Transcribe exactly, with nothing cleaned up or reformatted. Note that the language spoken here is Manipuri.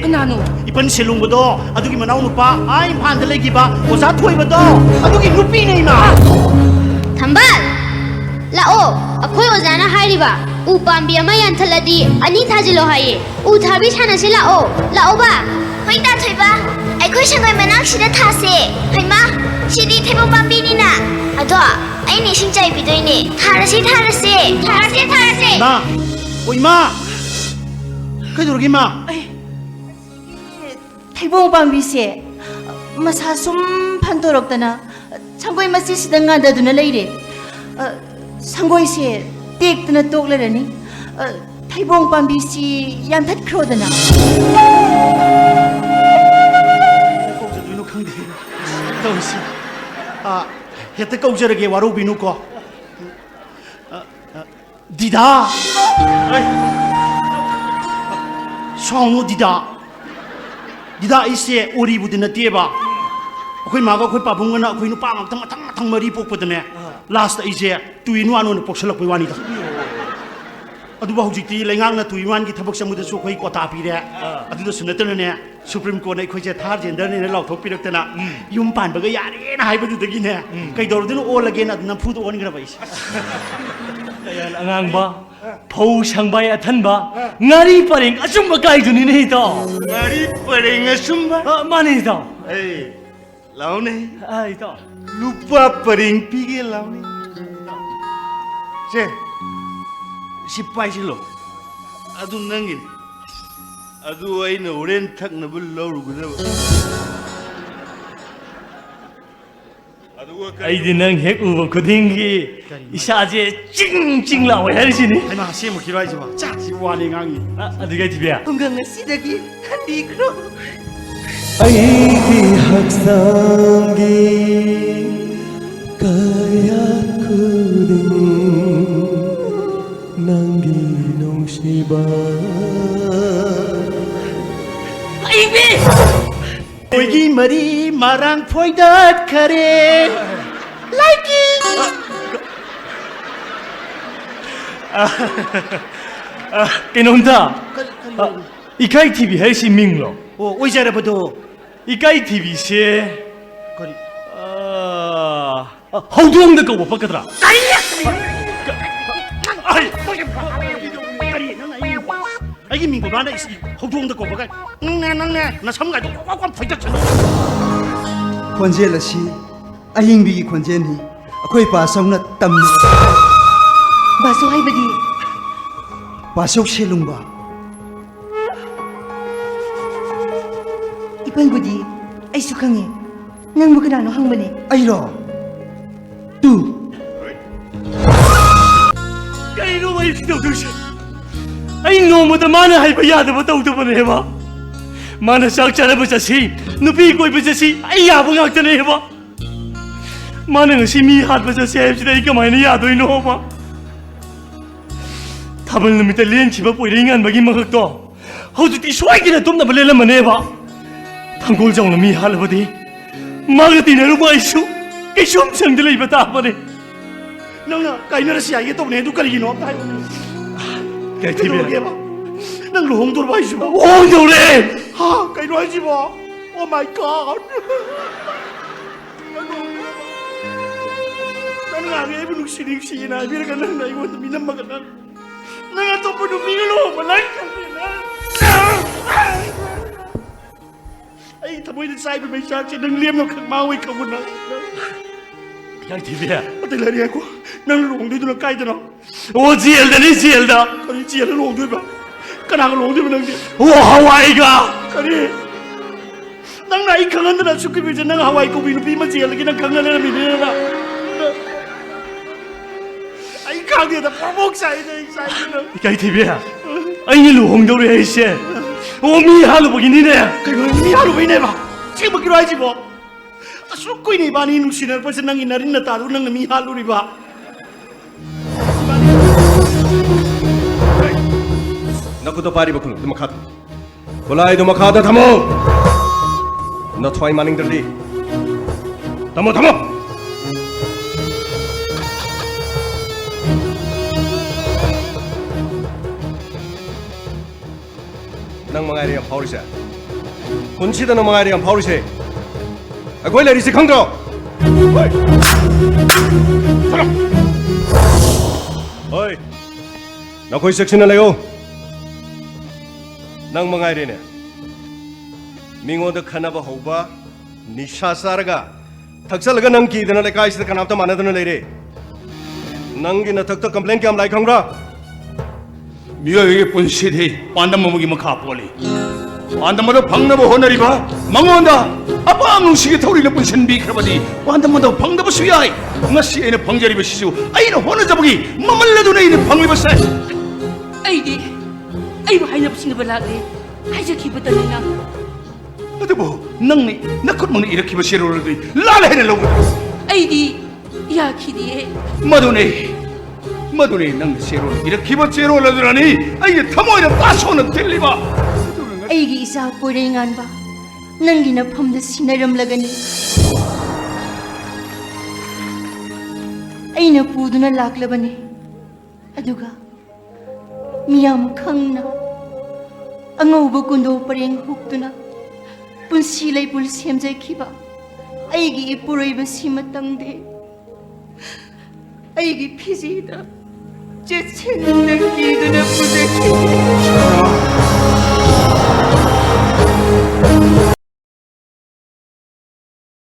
ꯀꯅꯥꯅꯣ? ꯏꯄꯟ ꯁꯦꯂꯨꯡꯕꯗꯣ, ꯑꯗꯨꯒꯤ ꯃꯅꯥꯎ ꯅꯨꯄꯥ, ꯑꯥ ꯏꯝꯐꯥꯜꯗ ꯂꯩꯈꯤꯕ ꯑꯣꯖꯥ ꯊꯣꯏꯕꯗꯣ, ꯑꯗꯨꯒꯤ ꯅꯨꯄꯤꯅꯦ, ꯏꯃꯥ꯫ ꯊꯝꯕꯥꯜ, ꯂꯥꯛꯑꯣ꯫ ꯑꯩꯈꯣꯏ ꯑꯣꯖꯥꯅ ꯍꯥꯏꯔꯤꯕ, ꯎ ꯄꯥꯝꯕꯤ ꯑꯃ ꯌꯥꯟꯊꯠꯂꯗꯤ ꯑꯅꯤ ꯊꯥꯖꯤꯜꯂꯣ ꯍꯥꯏꯌꯦ꯫ ꯎ ꯊꯥꯕꯤ ꯁꯥꯟꯅꯁꯤ ꯂꯥꯛꯑꯣ꯫ ꯂꯥꯛꯑꯣꯕ꯫ ꯍꯣꯏ ꯇꯥ ꯊꯣꯏꯕ, ꯑꯩꯈꯣꯏ ꯁꯪꯒꯣꯏ ꯃꯅꯥꯛꯁꯤꯗ ꯊꯥꯁꯦ꯫ ꯍꯩꯃꯥ, ꯁꯤꯗꯤ ꯊꯩꯕꯣꯡ ꯄꯥꯝꯕꯤꯅꯤꯅ꯫ ꯑꯗꯣ ꯑꯩꯅ ꯏꯁꯤꯡ ꯆꯥꯏꯕꯤꯗꯣꯏꯅꯦ꯫ ꯊꯥꯔꯁꯦ, ꯊꯥꯔꯁꯦ꯫ ꯊꯥꯔꯁꯦ, ꯊꯥꯔꯁꯦ꯫ ꯏꯃꯥ! ꯑꯣ, ꯏꯃꯥ! ꯀꯩꯗꯧꯔꯒꯦ, ꯏꯃꯥ? ꯑꯩ, ꯊꯩꯕꯣꯡ ꯄꯥꯝꯕꯤꯁꯦ ꯃꯁꯥ ꯁꯨꯝ ꯐꯟꯗꯣꯔꯛꯇꯅ ꯁꯪꯒꯣꯏ ꯃꯆꯤꯁꯤꯗ ꯉꯥꯗꯗꯨꯅ ꯂꯩꯔꯦ꯫ ꯑ, ꯁꯪꯒꯣꯏꯁꯦ ꯇꯦꯛꯇꯅ ꯇꯣꯛꯂꯔꯅꯤ꯫ ꯑ, ꯊꯩꯕꯣꯡ ꯄꯥꯝꯕꯤꯁꯤ ꯌꯥꯟꯊꯠꯈ꯭ꯔꯣꯗꯅ꯫ ꯀꯧꯖꯗꯣꯏꯅꯣ ꯈꯪꯗꯦ ꯇꯧꯔꯤꯁꯤ꯫ ꯑ, ꯍꯦꯛꯇ ꯀꯧꯖꯔꯒꯦ, ꯋꯥꯔꯧꯕꯤꯅꯨꯀꯣ꯫ ꯑ, ꯑ, ꯗꯤꯗꯥ! ꯑꯩ! ꯁꯥꯎꯅꯨ, ꯗꯤꯗꯥ꯫ ꯗꯤꯗꯥ, ꯑꯩꯁꯦ ꯑꯣꯔꯤꯕꯨꯗꯤ ꯅꯠꯇꯦꯕ꯫ ꯑꯩꯈꯣꯏ ꯃꯥꯒ ꯑꯩꯈꯣꯏ ꯄꯥꯕꯨꯡꯒꯅ ꯑꯩꯈꯣꯏ ꯅꯨꯄꯥ ꯉꯥꯛꯇ ꯃꯊꯪ ꯃꯊꯪ ꯃꯔꯤ ꯄꯣꯛꯄꯗꯅꯦ, ꯑꯥ꯫ Last ꯑꯩꯁꯦ two in one ꯑꯣꯏꯅ ꯄꯣꯛꯁꯜꯂꯛꯄꯩ ꯋꯥꯅꯤꯗ꯫ ꯑꯗꯨꯕꯨ ꯍꯧꯖꯤꯛꯇꯤ ꯂꯩꯉꯥꯛꯅ two in one ꯒꯤ ꯊꯕꯛ ꯆꯪꯕꯗꯁꯨ ꯑꯩꯈꯣꯏ quota ꯄꯤꯔꯦ꯫ ꯑꯥ꯫ ꯑꯗꯨꯗꯁꯨ ꯅꯠꯇꯅꯅꯦ, Supreme Court ꯅ ꯑꯩꯈꯣꯏꯁꯦ third gender ꯅꯦꯅ ꯂꯥꯎꯊꯣꯛꯄꯤꯔꯛꯇꯅ, ꯎꯝ꯫ ꯌꯨꯝ ꯄꯥꯟꯕꯒ ꯌꯥꯔꯦꯅ ꯍꯥꯏꯕꯗꯨꯗꯒꯤꯅꯦ, ꯎꯝ꯫ ꯀꯩꯗꯧꯔꯗꯣꯏꯅꯣ ꯑꯣꯜꯂꯒꯦꯅ ꯑꯗꯨ ꯅꯝꯐꯨꯗ ꯑꯣꯟꯈ꯭ꯔꯕ ꯑꯩꯁꯦ꯫ ꯑꯁ꯫ ꯑꯉꯥꯡꯕ, ꯐꯧ ꯁꯪꯕꯥꯏ ꯑꯊꯟꯕ, ꯉꯥꯔꯤ ꯄꯔꯦꯡ ꯑꯆꯨꯝꯕ ꯀꯥꯏꯗꯨꯅꯤꯅꯦ, ꯏꯇꯥꯎ꯫ ꯉꯥꯔꯤ ꯄꯔꯦꯡ ꯑꯆꯨꯝꯕ? ꯑ, ꯃꯥꯅꯦ, ꯏꯇꯥꯎ꯫ ꯑꯩ, ꯂꯥꯎꯅꯦ꯫ ꯑ, ꯏꯇꯥꯎ꯫ ꯂꯨꯄꯥ ꯄꯔꯦꯡ ꯄꯤꯒꯦ, ꯂꯥꯎꯅꯦ꯫ ꯁꯦ, ꯁꯤ ꯄꯥꯏꯁꯤꯜꯂꯣ꯫ ꯑꯗꯨ ꯅꯪꯒꯤꯅꯤ꯫ ꯑꯗꯨ ꯑꯩꯅ ꯍꯣꯔꯦꯟ ꯊꯛꯅꯕ ꯂꯧꯔꯨꯒꯗꯕ꯫ ꯑꯗꯨꯒ ꯀꯔꯤ? ꯑꯩꯗꯤ ꯅꯪ ꯍꯦꯛ ꯎꯕ ꯈꯨꯗꯤꯡꯒꯤ ꯀꯔꯤꯅꯣ? ꯏꯁꯥꯁꯦ ꯆꯤꯡ ꯆꯤꯡ ꯂꯥꯎꯋꯦ ꯍꯥꯏꯔꯤꯁꯤꯅꯤ꯫ ꯍꯩꯃꯥ, ꯑꯁꯦꯡꯕꯀꯤꯔꯣ ꯍꯥꯏꯁꯤꯕꯣ? ꯆꯥꯛꯁꯤ ꯋꯥꯅꯤ ꯉꯥꯡꯉꯤ꯫ ꯑ, ꯑꯗꯨꯒ ꯊꯤꯕꯤ꯫ ꯈꯨꯡꯒꯪ ꯑꯁꯤꯗꯒꯤ ꯍꯟꯕꯤꯈ꯭ꯔꯣ꯫ ꯑꯩꯒꯤ ꯍꯛꯆꯥꯡꯒꯤ ꯀꯌꯥꯠ ꯈꯨꯗꯤꯡ ꯅꯪꯒꯤ ꯅꯨꯡꯁꯤꯕ꯫ ꯑꯩꯒꯤ! ꯑꯩꯈꯣꯏꯒꯤ ꯃꯔꯤ ꯃꯔꯥꯡ ꯐꯣꯏꯗꯠꯈꯔꯦ꯫ ꯂꯥꯏꯀꯤ! ꯑ, ꯑ, ꯀꯩꯅꯣꯝꯇ꯫ ꯀꯔꯤ, ꯀꯔꯤ ꯑ, ꯂꯩꯔꯦ? ꯏꯀꯥꯏꯊꯤꯕꯤ ꯍꯥꯏꯁꯤ ꯃꯤꯡꯂꯣ? ꯑꯣ, ꯑꯣꯏꯖꯔꯕꯗꯣ꯫ ꯏꯀꯥꯏꯊꯤꯕꯤꯁꯦ, ꯀꯔꯤ? ꯑꯥ, ꯍꯧꯗꯣꯡꯗ ꯀꯧꯕ ꯄꯛꯀꯗ꯭ꯔꯥ? ꯀꯔꯤ? ꯑꯩ ꯀꯔꯤ? ꯅꯪ ꯑꯩ, ꯑꯩꯒꯤ ꯃꯤꯡ ꯕꯕꯥꯅ ꯏꯁ-, ꯍꯧꯗꯣꯡꯗ ꯀꯧꯕ ꯀꯥꯏ? ꯅꯪꯅꯦ, ꯅꯪꯅꯦ, ꯅꯁꯝꯒꯥꯏꯗꯣ ꯀ꯭ꯋꯥꯛ ꯀ꯭ꯋꯥꯛ ꯐꯣꯏꯗꯠꯁꯅꯨ꯫ ꯈꯣꯟꯖꯦꯜ ꯑꯁꯤ ꯑꯍꯤꯡꯕꯤꯒꯤ ꯈꯣꯟꯖꯦꯜꯅꯤ꯫ ꯑꯩꯈꯣꯏ ꯄꯥꯆꯧꯅ ꯇꯝꯃꯤ꯫ ꯕꯥꯆꯧ ꯍꯥꯏꯕꯗꯤ? ꯕꯥꯆꯧ ꯁꯦꯂꯨꯡꯕ꯫ ꯏꯄꯟꯕꯨꯗꯤ ꯑꯩꯁꯨ ꯈꯪꯉꯤ꯫ ꯅꯪꯕꯨ ꯀꯅꯥꯅꯣ ꯍꯪꯕꯅꯦ? ꯑꯩꯔꯣ? ꯇꯨ꯫ ꯀꯩꯅꯣ ꯑꯩ ꯇꯧꯗꯣꯏꯁꯦ? ꯑꯩ ꯅꯣꯡꯃꯗ ꯃꯥꯅ ꯍꯥꯏꯕ ꯌꯥꯗꯕ ꯇꯧꯗꯕꯅꯦꯕ꯫ ꯃꯥꯅ ꯆꯥꯛ ꯆꯥꯅꯕ ꯆꯠꯁꯤ, ꯅꯨꯄꯤ ꯀꯣꯏꯕ ꯆꯠꯁꯤ, ꯑꯩ ꯌꯥꯕ ꯉꯥꯛꯇꯅꯦꯕ꯫ ꯃꯥꯅ ꯉꯁꯤ ꯃꯤ ꯍꯥꯠꯄ ꯆꯠꯁꯦ ꯍꯥꯏꯕꯁꯤꯗ ꯑꯩ ꯀꯃꯥꯏꯅ ꯌꯥꯗꯣꯏꯅꯣꯕ? ꯊꯥꯕꯜ ꯅꯨꯃꯤꯠꯇ ꯂꯦꯟꯈꯤꯕ ꯄꯣꯏꯔꯩ ꯉꯥꯟꯕꯒꯤ ꯃꯉꯛꯇꯣ ꯍꯧꯖꯤꯛꯇꯤ ꯁꯣꯏꯗꯅ ꯇꯨꯝꯅꯕ ꯂꯦꯜꯂꯝꯃꯅꯦꯕ꯫ ꯊꯥꯡꯒꯣꯜ ꯖꯥꯎꯅ ꯃꯤ ꯍꯥꯠꯂꯕꯗꯤ ꯃꯥꯒ ꯇꯤꯟꯅꯔꯨꯕ ꯑꯩꯁꯨ ꯀꯩꯁꯨꯝ ꯁꯪꯗ ꯂꯩꯕ ꯇꯥꯕꯅꯦ꯫ ꯅꯪꯅ ꯀꯥꯏꯅꯔꯁꯤ ꯍꯥꯏꯒꯦ ꯇꯧꯕꯅꯦ, ꯑꯗꯨ ꯀꯔꯤꯒꯤꯅꯣ ꯑꯝꯇ ꯍꯥꯏꯌꯨꯅꯦ꯫ ꯀꯩ ꯊꯤꯕꯤ? ꯀꯩꯗꯧꯔꯒꯦꯕ? ꯅꯪ ꯂꯨꯍꯣꯡꯗꯣꯔꯕ ꯍꯥꯏꯁꯤꯕꯣ? ꯂꯨꯍꯣꯡꯗꯧꯔꯦ! ꯍꯥ, ꯀꯩꯅꯣ ꯍꯥꯏꯁꯤꯕꯣ? Oh my God! ꯅꯪ ꯉꯥꯡꯉꯦ ꯑꯩꯕꯨ ꯅꯨꯡꯁꯤ ꯅꯨꯡꯁꯤꯅ ꯍꯥꯏꯕꯤꯔꯒ ꯅꯪꯅ ꯑꯩꯉꯣꯟꯗ ꯃꯤꯅꯝꯃꯒ ꯅꯪ, ꯅꯪ ꯑꯇꯣꯞꯄ ꯅꯨꯄꯤꯒ ꯂꯨꯍꯣꯡꯕ ꯅꯪ ꯈꯪꯗꯦ ꯅꯪ꯫ ꯑꯩ ꯊꯃꯣꯏꯗ ꯆꯥꯏꯕ ꯃꯩꯆꯥꯛꯁꯦ ꯅꯪ ꯂꯦꯝꯅ ꯈꯪ ꯃꯥꯡꯉꯣꯏ ꯈꯪꯕ ꯅꯪ꯫ ꯀꯩ ꯊꯤꯕꯤ? ꯑꯇꯩ ꯂꯩꯔꯤ ꯍꯥꯏꯀꯣ, ꯅꯪ ꯂꯨꯍꯣꯡꯗꯣꯏꯗꯨꯅ ꯀꯥꯏꯗꯅꯣ? ꯑꯣ, ꯖꯦꯜꯗꯅꯤ, ꯖꯦꯜꯗ꯫ ꯀꯔꯤ ꯖꯦꯜꯗ ꯂꯨꯍꯣꯡꯗꯣꯏꯕ? ꯀꯅꯥꯒ ꯂꯨꯍꯣꯡꯗꯣꯏꯕ ꯅꯪꯗꯤ? ꯑꯣ, ꯍꯋꯥꯏꯒ꯫ ꯀꯔꯤ? ꯅꯪꯅ ꯑꯩ ꯈꯪꯍꯟꯗꯅ ꯑꯁꯨꯛ ꯀꯨꯏꯕꯁꯦ ꯅꯪ ꯍꯋꯥꯏ ꯀꯧꯕꯤ ꯅꯨꯄꯤ ꯑꯃ ꯖꯦꯜꯗꯒꯤ ꯅꯪ ꯈꯪꯍꯟ ꯂꯩꯔꯝꯃꯤꯅꯦꯅ꯫ ꯑꯩ ꯈꯪꯗꯦꯗ, ꯄ꯭ꯔꯃꯣꯛ ꯆꯥꯏꯗ ꯑꯩ ꯆꯥꯏꯗꯅ꯫ ꯏꯀꯥꯏ ꯊꯤꯕꯤ, ꯑꯩꯅ ꯂꯨꯍꯣꯡꯗꯧꯔꯦ ꯍꯥꯏꯁꯦ꯫ ꯑꯣ, ꯃꯤ ꯍꯥꯠꯂꯨꯕꯒꯤꯅꯤꯅꯦ꯫ ꯀꯩꯅꯣ, ꯃꯤ ꯍꯥꯠꯂꯨꯕꯩꯅꯦꯕ? ꯑꯁꯦꯡꯕꯒꯤꯔꯣ ꯍꯥꯏꯁꯤꯕꯣ? ꯑꯁꯨꯛ ꯀꯨꯏꯅ ꯏꯕꯥꯅꯤ ꯅꯨꯡꯁꯤꯅꯔꯛꯄꯁꯦ ꯅꯪꯒꯤ ꯅꯔꯤꯟ ꯅꯇꯥꯗꯨ ꯅꯪꯅ ꯃꯤ ꯍꯥꯠꯂꯨꯔꯤꯕ? ꯅꯈꯨꯠꯇ ꯄꯥꯏꯔꯤꯕ ꯈꯨꯂꯥꯏꯗꯨ ꯃꯈꯥ ꯊꯝꯃꯨ꯫ ꯈꯨꯂꯥꯏꯗꯨ ꯃꯈꯥꯗ ꯊꯝꯃꯨ꯫ ꯅꯊ꯭ꯋꯥꯏ ꯃꯥꯅꯤꯡꯗ꯭ꯔꯗꯤ ꯊꯝꯃꯣ, ꯊꯝꯃꯣ꯫ ꯃꯉꯥꯏꯔꯦ ꯌꯥꯝ ꯐꯥꯎꯔꯤꯁꯦ꯫ ꯄꯨꯟꯁꯤꯗ ꯅꯪ ꯃꯉꯥꯏꯔꯦ ꯌꯥꯝ ꯐꯥꯎꯔꯤꯁꯦ꯫ ꯑꯩꯈꯣꯏ ꯂꯩꯔꯤꯁꯦ ꯈꯪꯗ꯭ꯔꯣ? ꯍꯣꯏ꯫ ꯆꯠꯂꯣ꯫ ꯍꯣꯏ꯫ ꯅꯈꯣꯏ ꯆꯦꯛꯁꯤꯟꯅ ꯂꯩꯌꯨ꯫ ꯅꯪ ꯃꯉꯥꯏꯔꯦꯅꯦ꯫ ꯃꯤꯉꯣꯟꯗ ꯈꯠꯅꯕ ꯍꯧꯕ, ꯅꯤꯁꯥ ꯆꯥꯔꯒ, ꯊꯛꯆꯜꯂꯒ ꯅꯪ ꯀꯤꯗꯅ ꯂꯩꯀꯥꯏꯁꯤꯗ ꯀꯅꯥꯝꯇ ꯃꯥꯟꯅꯗꯅ ꯂꯩꯔꯦ꯫ ꯅꯪꯒꯤ ꯅꯊꯛꯇ complain ꯀꯌꯥꯝ ꯂꯥꯛꯏ ꯈꯪꯕ꯭ꯔꯥ? ꯃꯤꯑꯣꯏꯕꯒꯤ ꯄꯨꯟꯁꯤꯗꯤ ꯄꯥꯟꯗꯝ ꯑꯃꯒꯤ ꯃꯈꯥ ꯄꯣꯜꯂꯤ꯫ ꯄꯥꯟꯗꯝ ꯑꯗꯨ ꯐꯪꯅꯕ ꯍꯣꯠꯅꯔꯤꯕ ꯃꯉꯣꯟꯗ ꯑꯄꯥꯝ ꯅꯨꯡꯁꯤꯒꯤ ꯊꯧꯔꯤꯅ ꯄꯨꯟꯁꯤꯟꯕꯤꯈ꯭ꯔꯕꯗꯤ ꯄꯥꯟꯗꯝ ꯑꯗꯨ ꯐꯪꯗꯕꯁꯨ ꯌꯥꯏ꯫ ꯉꯁꯤ ꯑꯩꯅ ꯐꯪꯖꯔꯤꯕꯁꯤꯁꯨ ꯑꯩꯅ ꯍꯣꯠꯅꯖꯕꯒꯤ ꯃꯃꯜ ꯑꯗꯨꯅ ꯑꯩꯅ ꯐꯪꯂꯤꯕꯁꯦ꯫ ꯑꯩꯗꯤ ꯑꯩꯕꯨ ꯍꯥꯏꯅꯕ ꯁꯤꯡꯅꯕ ꯂꯥꯛꯂꯦ ꯍꯥꯏꯖꯈꯤꯕꯇꯅꯤꯅ꯫ ꯑꯗꯨꯕꯨ ꯅꯪꯅ ꯅꯈꯨꯠꯃꯛꯅ ꯏꯔꯛꯈꯤꯕ ꯆꯦꯔꯣꯜ ꯑꯗꯨꯗꯤ ꯂꯥꯜꯂꯦ ꯍꯥꯏꯅ ꯂꯧꯒꯗ꯭ꯔꯥ? ꯑꯩꯗꯤ ꯌꯥꯈꯤꯗꯤꯌꯦ꯫ ꯃꯗꯨꯅꯦ, ꯃꯗꯨꯅꯦ ꯅꯪꯅ ꯆꯦꯔꯣꯜ ꯏꯔꯛꯈꯤꯕ ꯆꯦꯔꯣꯜ ꯑꯗꯨꯅꯅꯤ ꯑꯩꯒꯤ ꯊꯃꯣꯏꯗ ꯇꯥꯁꯣꯟꯅ ꯊꯤꯜꯂꯤꯕ꯫ ꯑꯩꯒꯤ ꯏꯆꯥ ꯄꯣꯏꯔꯩꯉꯥꯟꯕ ꯅꯪꯒꯤ ꯅꯐꯝꯗ ꯁꯤꯟꯅꯔꯝꯂꯒꯅꯤ꯫ ꯑꯩꯅ ꯄꯨꯗꯨꯅ ꯂꯥꯛꯂꯕꯅꯤ꯫ ꯑꯗꯨꯒ ꯃꯤꯌꯥꯝ ꯈꯪꯅ ꯑꯉꯧꯕ ꯀꯨꯟꯗꯣ ꯄꯔꯦꯡ ꯍꯨꯛꯇꯨꯅ ꯄꯨꯟꯁꯤ ꯂꯩꯄꯨꯜ ꯁꯦꯝꯖꯈꯤꯕ ꯑꯩꯒꯤ ꯏꯄꯨꯔꯣꯏꯕꯁꯤꯃꯇꯪꯗꯤ ꯑꯩꯒꯤ ꯐꯤꯖꯤꯗ ꯆꯦꯠꯁꯤꯟꯅ ꯀꯤꯗꯨꯅ ꯄꯨꯖꯈꯤꯅꯤ꯫